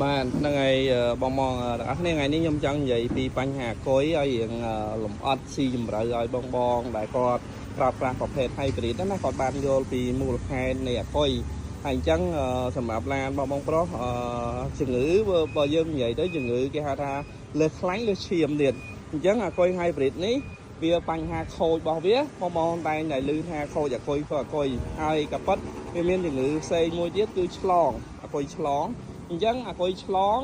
បាទហ្នឹងហើយបងបងទាំងអស់គ្នាថ្ងៃនេះខ្ញុំចង់និយាយពីបញ្ហាគុយឲ្យរៀងលំអិតស៊ីជម្រៅឲ្យបងបងដែលគាត់ប្រើប្រាស់ប្រភេទ hybrid ណាគាត់បានយល់ពីមូលហេតុនៃអាគុយហើយអញ្ចឹងសម្រាប់ឡានបងបងប្រុសជំងឺបើយើងនិយាយទៅជំងឺគេហៅថាលើសខ្លាញ់លើសឈាមទៀតអញ្ចឹងអាគុយ hybrid នេះវាបញ្ហាខូចរបស់វាបងបងតែងតែឮថាខូចអាគុយធ្វើអាគុយហើយក៏ពិតវាមានជំងឺផ្សេងមួយទៀតគឺឆ្លងអាគុយឆ្លងអញ្ចឹងអាគុយឆ្លង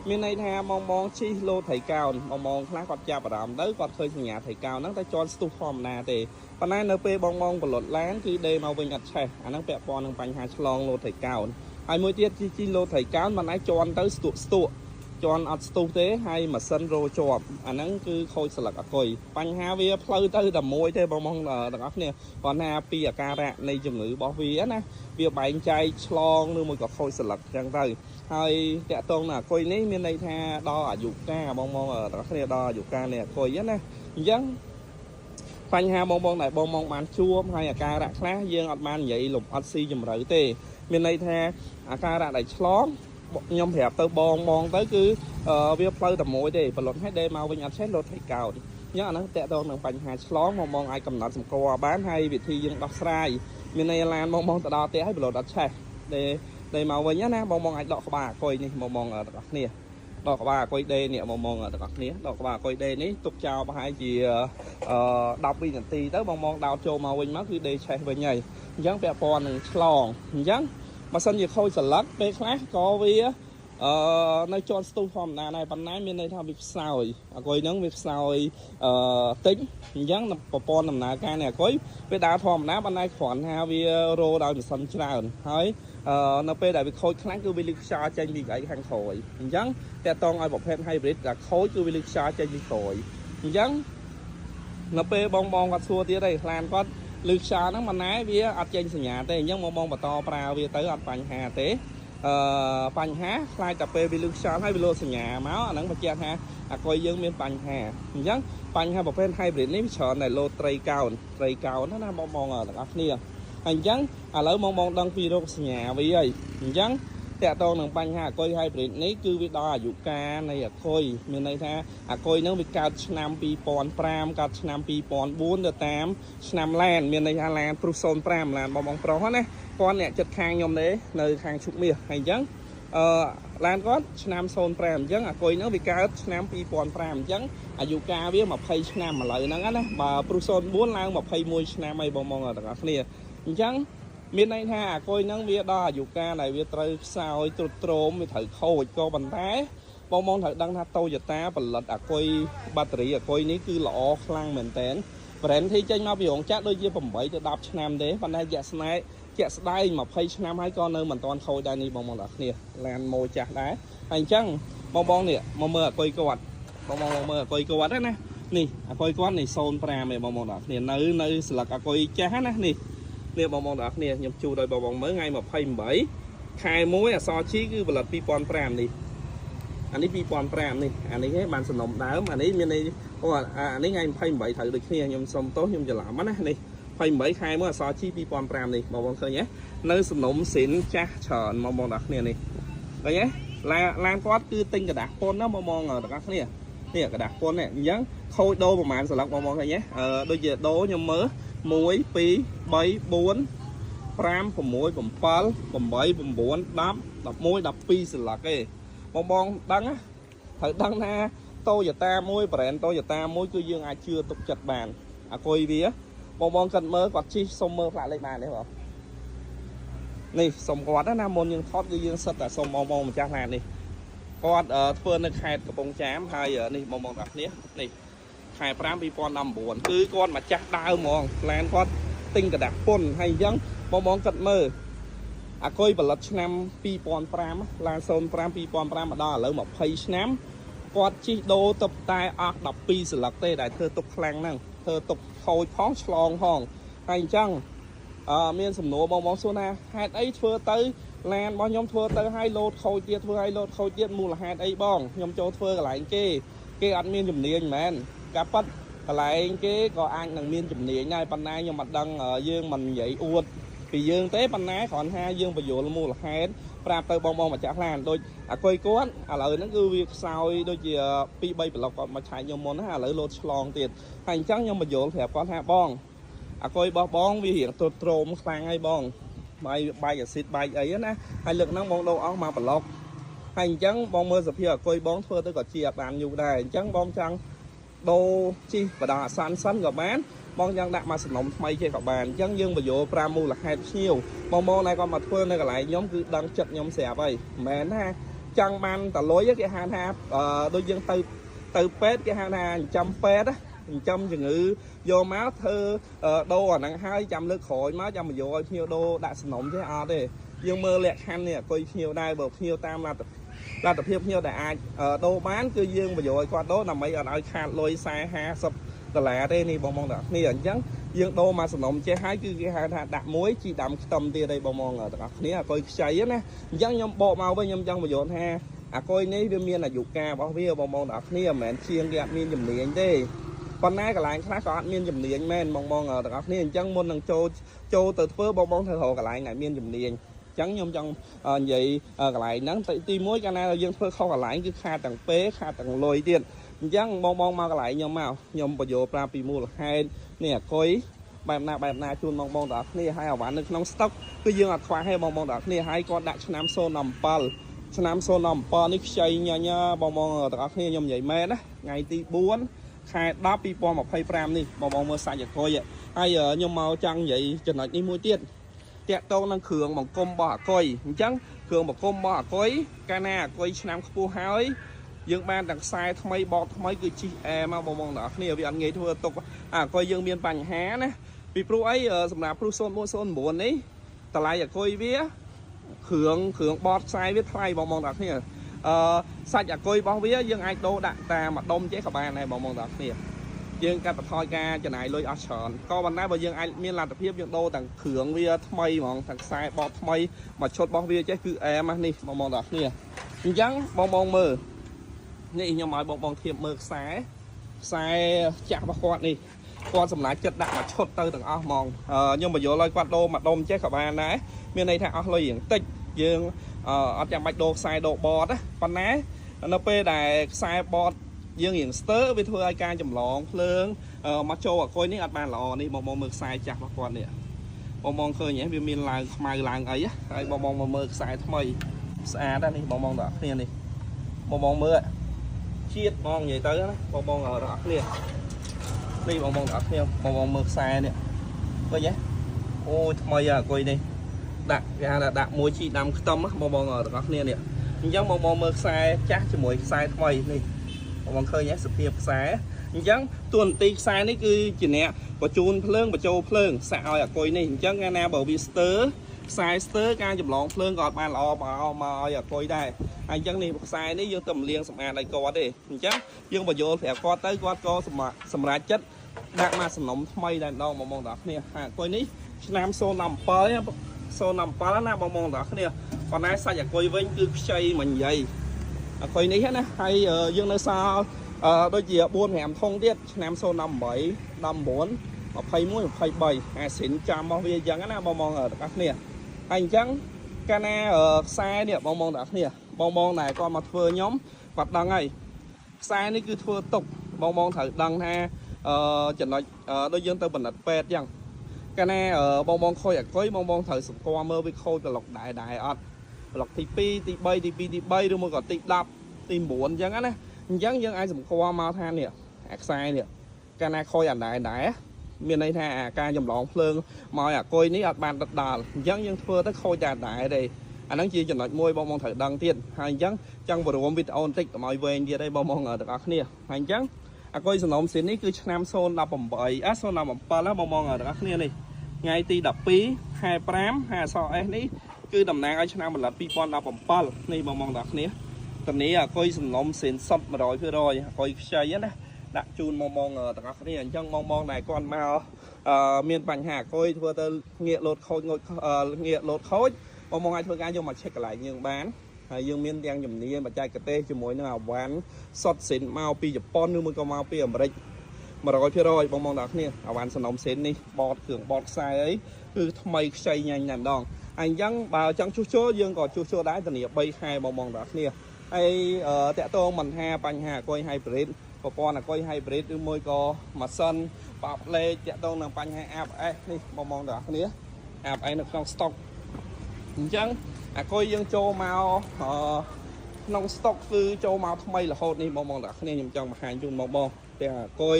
មានន័យថាបងបងជិះលោត្រីកោណបងបងខ្លះគាត់ចាប់អារម្មណ៍ទៅគាត់ឃើញសញ្ញាត្រីកោណហ្នឹងតែជន់ស្ទុះធម្មតាទេប៉ុន្តែនៅពេលបងបងបលត់ឡានគឺដេមកវិញអត់ឆេះអាហ្នឹងពាក់ព័ន្ធនឹងបញ្ហាឆ្លងលោត្រីកោណហើយមួយទៀតជិះលោត្រីកោណមិនអាចជន់ទៅស្ទក់ស្ទក់ជន់អត់ស្ទុះទេហើយម៉ាស៊ីនរោជាប់អាហ្នឹងគឺខូចស្លឹកអាគុយបញ្ហាវាផ្លូវទៅតែមួយទេបងបងទាំងអស់គ្នាគាត់ថាពីអាការៈនៃជំងឺរបស់វាណាវាបែងចែកឆ្លងឬមួយក៏ខូចស្លឹកអញ្ចឹងទៅហើយតាក់ទងនឹងអាគុយនេះមានន័យថាដល់អាយុកាលបងបងទាំងអស់គ្នាដល់អាយុកាលនៃអាគុយណាអញ្ចឹងបញ្ហាបងបងដែលបងបងបានជួបហើយអាការៈខ្លះយើងអត់បាននិយាយលំអិតស៊ីជម្រៅទេមានន័យថាអាការៈដែលឆ្លងខ្ញុំប្រាប់ទៅបងបងទៅគឺវាផ្លូវតែមួយទេបលុតឲ្យដេមកវិញអត់ចេះលោតថៃកោតអញ្ចឹងអាហ្នឹងតាក់ទងនឹងបញ្ហាឆ្លងបងបងអាចកំណត់សម្គាល់បានហើយវិធីយើងដោះស្រាយមានន័យឡានបងបងទៅដល់ផ្ទះហើយបលុតអត់ឆេះដេមកវិញណាបងបងអាចដកក្បាលអាគុយនេះបងបងទាំងអស់គ្នាដកក្បាលអាគុយដេនេះបងបងទាំងអស់គ្នាដកក្បាលអាគុយដេនេះទុកចោលប្រហែលជា10វិនាទីទៅបងបងដោតចូលមកវិញមកគឺដេឆេះវិញហើយអញ្ចឹងពាក់ព័ន្ធនឹងឆ្លងអញ្ចឹងបើសិនជាខូចស្លឹកពេលខ្លះក៏វានៅជាន់ស្ទុះធម្មតាដែរប៉ុន្តែមានន័យថាវាខ្សោយអាគុយហ្នឹងវាខ្សោយតិចអញ្ចឹងប្រព័ន្ធដំណើរការនៃអាគុយវាដើរធម្មតាប៉ុន្តែគ្រាន់ថាវារោដោយម៉ាស៊ីនច្រើនហើយនៅពេលដែលវាខូចខ្លាំងគឺវាលឺខ្យល់ចេញពីកៅអីខាងក្រោយអញ្ចឹងតកតងឲ្យប្រភេទ hybrid ដែលខូចគឺវាលឺខ្យល់ចេញពីក្រោយអញ្ចឹងនៅពេលបងបងគាត់សួរទៀតឯងខ្លានគាត់លឺខ្យល់ហ្នឹងមិនណែវាអត់ចេញសញ្ញាទេអញ្ចឹងបងបងបន្តប្រើវាទៅអត់បញ្ហាទេបញ្ហាខ្លាចតែពេលវាលឺខ្យល់ហើយវាលោតសញ្ញាមកអាហ្នឹងបញ្ជាក់ថាអាគុយយើងមានបញ្ហាអញ្ចឹងបញ្ហាប្រភេទ hybrid នេះវាច្រើនតែលោតត្រីកោណត្រីកោណណាបងបងទាំងអស់គ្នាហើយអញ្ចឹងឥឡូវបងបងដឹងពីរោគសញ្ញាវាហើយអញ្ចឹងតាក់ទងនឹងបញ្ហាអាគុយ hybrid នេះគឺវាដល់អាយុកាលនៃអាគុយមានន័យថាអាគុយហ្នឹងវាកើតឆ្នាំ2005កើតឆ្នាំ2004ទៅតាមឆ្នាំឡានមានន័យថាឡានព្រុស05ឡានបងបងប្រុសណាគាត់អ្នកចិត្តខាងខ្ញុំទេនៅខាងឈុកមាសហើយអញ្ចឹងឡានគាត់ឆ្នាំ05អញ្ចឹងអាគុយហ្នឹងវាកើតឆ្នាំ2005អញ្ចឹងអាយុកាលវា20ឆ្នាំឥឡូវហ្នឹងណាបើព្រុស04ឡើង21ឆ្នាំហើយបងបងទាំងអស់គ្នាអញ្ចឹងមានន័យថាអាគុយហ្នឹងវាដល់អាយុកាលដែលវាត្រូវខ្សោយទ្រុឌទ្រោមវាត្រូវខូចក៏ប៉ុន្តែបងបងត្រូវដឹងថា Toyota ផលិតអាគុយបាក់តេរីអាគុយនេះគឺល្អខ្លាំងមែនតើ brand ទីចេញមកពីរោងចក្រដូចជា8ទៅ10ឆ្នាំទេប៉ុន្តែជាក់ស្ដែងជាក់ស្ដែង20ឆ្នាំហើយក៏នៅមិនទាន់ខូចដែរនេះបងបងទាំងអស់គ្នាឡានម៉ូចាស់ដែរហើយអញ្ចឹងបងបងនេះមកមើលអាគុយគាត់បងបងមកមើលអាគុយគាត់ណានេះអាគុយគាត់នេះ05ឯងបងបងទាំងអស់គ្នានៅស្លឹកអាគុយចាស់ណានេះនេះបងបងទាំងអស់គ្នាខ្ញុំជូរឲ្យបងបងមើលថ្ងៃ28ខែ1អក្សរ G គឺផលិត2005នេះអានេះ2005នេះអានេះឯងបានសំណុំដើមអានេះមានន័យអូអានេះថ្ងៃ28ត្រូវដូចគ្នាខ្ញុំសុំទោសខ្ញុំច្រឡំណានេះ28ខែ1អក្សរ G 2005នេះបងបងឃើញទេនៅសំណុំសិនចាស់ច្រើនបងបងទាំងអស់គ្នានេះឃើញទេឡានគាត់គឺទិញក្រដាសពុនណាបងបងទាំងអស់គ្នានេះក្រដាសពុននេះអញ្ចឹងខូចដូរប្រហែលស្លឹកបងបងឃើញទេដូចជាដូរខ្ញុំមើល1 2 3 4 5 6 7 8 9 10 11 12ស្លឹកឯងបងបងដឹងណាត្រូវដឹងថា Toyota មួយ brand Toyota មួយគឺយើងអាចជឿទុកចិត្តបានអាគុយវាបងបងគិតមើលគាត់ជិះសុំមើលផ្លាកលេខបានទេបងនេះសុំគាត់ណាមុនយើងថតគឺយើងសិតតែសុំបងបងម្ចាស់ឡាននេះគាត់ធ្វើនៅខេត្តកំពង់ចាមហើយនេះបងបងទាំងគ្នានេះខែ5 2019គឺគាត់ម្ចាស់ដើមហ្មងឡានគាត់ទិញក្រដាសពុនហើយអញ្ចឹងបងបងគិតមើលអាគុយផលិតឆ្នាំ2005ឡាន05 2005មកដល់ឥឡូវ20ឆ្នាំគាត់ជិះដូរទៅតែអស់12ស្លឹកទេដែលធ្វើទុកខ្លាំងហ្នឹងធ្វើទុកខូចផងឆ្លងផងហើយអញ្ចឹងមានសំណួរបងបងសួរថាហេតុអីធ្វើទៅឡានរបស់ខ្ញុំធ្វើទៅឲ្យលោតខូចទៀតធ្វើឲ្យលោតខូចទៀតមូលហេតុអីបងខ្ញុំចូលធ្វើកន្លែងគេគេអត់មានជំនាញមែនការប៉ັດកន្លែងគេក៏អាចនឹងមានជំនាញដែរប៉ុន្តែខ្ញុំមិនដឹងយើងមិននិយាយអួតពីយើងទេប៉ុន្តែគ្រាន់ថាយើងបញ្យល់មូលហេតុ ប្រាប់ទៅបងបងម្ចាស់ឡានដូចអាគុយគាត់ឥឡូវហ្នឹងគឺវាខ្សោយដូចជា2 3ប្លុកគាត់មកឆែកខ្ញុំមុនណាឥឡូវលោតឆ្លងទៀតហើយអញ្ចឹងខ្ញុំបញ្យល់ប្រាប់គាត់ថាបងអាគុយរបស់បងវារៀងទ្រុឌទ្រោមខ្លាំងហើយបងបាយបែកអាស៊ីតបែកអីណាហើយលើកហ្នឹងបងដូរអស់មកប្លុកហើយអញ្ចឹងបងមើលសភាពអាគុយបងធ្វើទៅក៏ជាអត់បានយូរដែរអញ្ចឹងបងចង់ដូរជីបដាអាសន្នសិនក៏បានបងចង់ដាក់មកសំណុំថ្មីចេះក៏បានអញ្ចឹងយើងបញ្យល់ប្រាំមូលហេតុភ្ញៀវបងបងដែលគាត់មកធ្វើនៅកន្លែងខ្ញុំគឺដឹងចិត្តខ្ញុំស្រាប់ហើយមិនមែនថាចង់បានតលុយគេហៅថាដូចយើងទៅពេទ្យគេហៅថាចិញ្ចឹមពេទ្យចិញ្ចឹមជំងឺយកមកធ្វើដូរអាហ្នឹងហើយចាំលើកក្រោយមកចាំបញ្យល់ឲ្យភ្ញៀវដូរដាក់សំណុំចេះអត់ទេយើងមើលលក្ខខណ្ឌនេះអគុយភ្ញៀវដែរបើភ្ញៀវតាមលទ្ធភាពភ្ញៀវដែលអាចដូរបានគឺយើងបញ្យល់ឲ្យគាត់ដូរដើម្បីអត់ឲ្យខាតលុយ40 50ដុល្លារទេនេះបងបងទាំងអស់គ្នាអញ្ចឹងយើងដូរមកសំណុំចេះហើយគឺគេហៅថាដាក់មួយជីដាំខ្ទឹមទៀតឯងបងបងទាំងអស់គ្នាអាគុយខ្ចីណាអញ្ចឹងខ្ញុំបកមកវិញខ្ញុំចង់បញ្យល់ថាអាគុយនេះវាមានអាយុកាលរបស់វាបងបងទាំងអស់គ្នាមិនមែនជាងគេអត់មានជំនាញទេប៉ុន្តែកន្លែងខ្លះក៏អត់មានជំនាញមែនបងបងទាំងអស់គ្នាអញ្ចឹងមុននឹងចូលទៅធ្វើបងបងត្រូវរកកន្លែងដែលមានជំនាញអញ្ចឹងខ្ញុំចង់និយាយកន្លែងហ្នឹងទី1កាលណាយើងធ្វើខុសកន្លែងគឺខាតទាំងពេលខាតទាំងលុយទៀតអញ្ចឹងបងបងមកកន្លែងខ្ញុំមកខ្ញុំបញ្យល់ប្រាប់ពីមូលហេតុនេះអាគុយបែបណាជូនបងបងទាំងអស់គ្នាហើយអាវ៉ាន់នៅក្នុងស្តុកគឺយើងអត់ខ្វះទេបងបងទាំងអស់គ្នាហើយគាត់ដាក់ឆ្នាំ017ឆ្នាំ017នេះខ្ចីញញបងបងទាំងអស់គ្នាខ្ញុំនិយាយមែនណាថ្ងៃទី4ខែ10 2025នេះបងបងមើលសាច់អាគុយហើយខ្ញុំមកចង់និយាយចំណុចនេះមួយទៀតតាក់ទងនឹងគ្រឿងបង្គុំរបស់អាគុយអញ្ចឹងគ្រឿងបង្គុំរបស់អាគុយកាលណាអាគុយឆ្នាំខ្ពស់ហើយយើងបានទាំងខ្សែថ្មីបតថ្មីគឺជីអែមកបងបងទាំងអស់គ្នាវាអត់ងាយធ្វើទុកអាគុយយើងមានបញ្ហាណាពីព្រោះអីសម្រាប់ព្រុស0409នេះតម្លៃអាគុយវាគ្រឿងបតខ្សែវាថ្លៃបងបងទាំងអស់គ្នាសាច់អាគុយរបស់វាយើងអាចដូរដាក់តាមម្ដុំចេះក៏បានដែរបងបងទាំងអស់គ្នាយើងកាត់បន្ថយការចំណាយលុយអស់ច្រើនក៏ប៉ុន្តែបើយើងអាចមានលទ្ធភាពយើងដូរទាំងគ្រឿងវាថ្មីហ្មងទាំងខ្សែបតថ្មីមួយឈុតរបស់វាចេះគឺអែមនេះបងបងទាំងអស់គ្នាអញ្ចឹងបងបងមើលនេះខ្ញុំឲ្យបងបងធៀបមើលខ្សែចាស់របស់គាត់នេះគាត់សម្រាប់ចិត្តដាក់មួយឈុតទៅទាំងអស់ហ្មងខ្ញុំបញ្យល់ឲ្យគាត់ដូរមួយដុំចេះក៏បានដែរមានន័យថាអស់លុយរៀងតិចយើងអត់ចាំបាច់ដូរខ្សែដូរបតណាប៉ុន្តែនៅពេលដែលខ្សែបតយើងរៀងស្ទើរវាធ្វើឲ្យការចម្លងភ្លើងមកចូលអាគុយនេះអត់បានល្អនេះបងបងមើលខ្សែចាស់របស់គាត់នេះបងបងឃើញហ៎វាមានឡើងខ្មៅឡើងអីហើយបងបងមកមើលខ្សែថ្មីស្អាតណាស់នេះបងបងទាំងអស់គ្នានេះបងបងមើលជាតិបងនិយាយទៅណាបងបងទាំងអស់គ្នានេះបងបងទាំងអស់គ្នាបងបងមើលខ្សែនេះឃើញទេអូយថ្មីអាគុយនេះដាក់គេហៅថាដាក់មួយជីដាំខ្ទឹមបងបងទាំងអស់គ្នានេះអញ្ចឹងបងបងមើលខ្សែចាស់ជាមួយខ្សែថ្មីនេះបងបងឃើញទេសភាពខ្សែអញ្ចឹងតួនាទីខ្សែនេះគឺជាអ្នកបញ្ជូនភ្លើងបញ្ចូលភ្លើងសាក់ឲ្យអាគុយនេះអញ្ចឹងកាលណាបើវាស្ទើរខ្សែស្ទើរការចម្លងភ្លើងក៏អត់បានល្អមកឲ្យអាគុយដែរហើយអញ្ចឹងនេះខ្សែនេះយើងទៅលាងសម្អាតឲ្យគាត់ទេអញ្ចឹងយើងបញ្យល់ប្រាប់គាត់ទៅគាត់ក៏សម្រាប់ចិត្តដាក់មកសំណុំថ្មីតែម្ដងបងបងទាំងអស់គ្នាអាគុយនេះឆ្នាំ017 017ណាបងបងទាំងអស់គ្នាប៉ុន្តែសាច់អាគុយវិញគឺខ្ចីមិននិយាយអាគុយនេះណាហើយយើងនៅសល់ដូចជា4 5ធុងទៀតឆ្នាំ018 19 21 23អាសិនចាំរបស់វាអញ្ចឹងណាបងបងទាំងអស់គ្នាហើយអញ្ចឹងកាលណាខ្សែនេះបងបងទាំងអស់គ្នាបងបងដែលគាត់មកធ្វើខ្ញុំគាត់ដឹងហើយខ្សែនេះគឺធ្វើទុកបងបងត្រូវដឹងថាចំណុចដូចយើងទៅបណ្ឌិតពេទ្យអញ្ចឹងកាលណាបងបងខូចអាគុយបងបងត្រូវសម្គាល់មើលវាខូចប្លុកដែរអត់ប្លុកទី2ទី3ទី2ទី3ឬមួយក៏ទី10ទី9អញ្ចឹងណាអញ្ចឹងយើងអាចសម្គាល់មកថានេះអាខ្សែនេះកាលណាខូចអាដែរមានន័យថាអាការចម្លងភ្លើងមកឲ្យអាគុយនេះអត់បានដិតដល់អញ្ចឹងយើងធ្វើទៅខូចតែដែរទេអាហ្នឹងជាចំណុចមួយបងបងត្រូវដឹងទៀតហើយអញ្ចឹងចង់បរួមវីដេអូបន្តិចកុំឲ្យវែងទៀតទេបងបងទាំងអស់គ្នាហើយអញ្ចឹងអាគុយសំណុំស៊ីននេះគឺឆ្នាំ018អា017ណាបងបងទាំងអស់គ្នានេះថ្ងៃទី12ខែ5ហើយអក្សរ S នេះគឺតំណាងឲ្យឆ្នាំផលិត2017នេះបងបងទាំងអស់គ្នាតនេះអាគុយសំណុំស៊ីនសុទ្ធ100%អាគុយខ្ចីណាដាក់ជូនបងបងទាំងអស់គ្នាអញ្ចឹងបងបងដែលគាត់មកមានបញ្ហាអាគុយធ្វើទៅងាកលោតខូចងាកលោតខូចបងបងអាចធ្វើការយកមកឆែកកន្លែងយើងបានហើយយើងមានទាំងជំនាញបច្ចេកទេសជាមួយនឹងអាវ៉ាន់សុទ្ធសិនមកពីជប៉ុនឬមួយក៏មកពីអាមេរិក100%បងបងទាំងអស់គ្នាអាវ៉ាន់សំណុំសិននេះបតគ្រឿងបតខ្សែអីគឺថ្មីខ្ចីញ៉ាញ់តែម្ដង ហើយអញ្ចឹងបើចង់ជួសជុលយើងក៏ជួសជុលដែរធានា3ខែបងបងទាំងអស់គ្នាហើយតាក់ទងមិនថាបញ្ហាអគុយ hybrid ប្រព័ន្ធអគុយ hybrid ឬមួយក៏ម៉ាស៊ីនប៉ាប់លេខតាក់ទងនឹងបញ្ហា ABS នេះបងបងទាំងអស់គ្នា ABS នៅក្នុង stock អញ្ចឹងអាគុយយើងចូលមកអឺក្នុង stock គឺចូលមកថ្មីរហូតនេះបងបងទាំងអស់គ្នាខ្ញុំចង់បង្ហាញជូនបងបងទាំងអាគុយ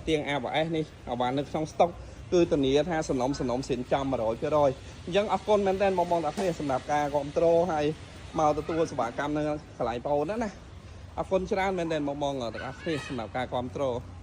ទាំង ABS នេះឲ្យបាននៅក្នុង stock គឺធានាថាសំណុំសំណុំសិនចំ100%អញ្ចឹងអរគុណមែនទែនបងបងទាំងអស់គ្នាសម្រាប់ការគ្រប់គ្រងហើយមកទទួលសេវាកម្មនៅកន្លែងបងអូនណាណាអរគុណច្រើនមែនទែនបងបងទាំងអស់គ្នាសម្រាប់ការគ្រប់គ្រង។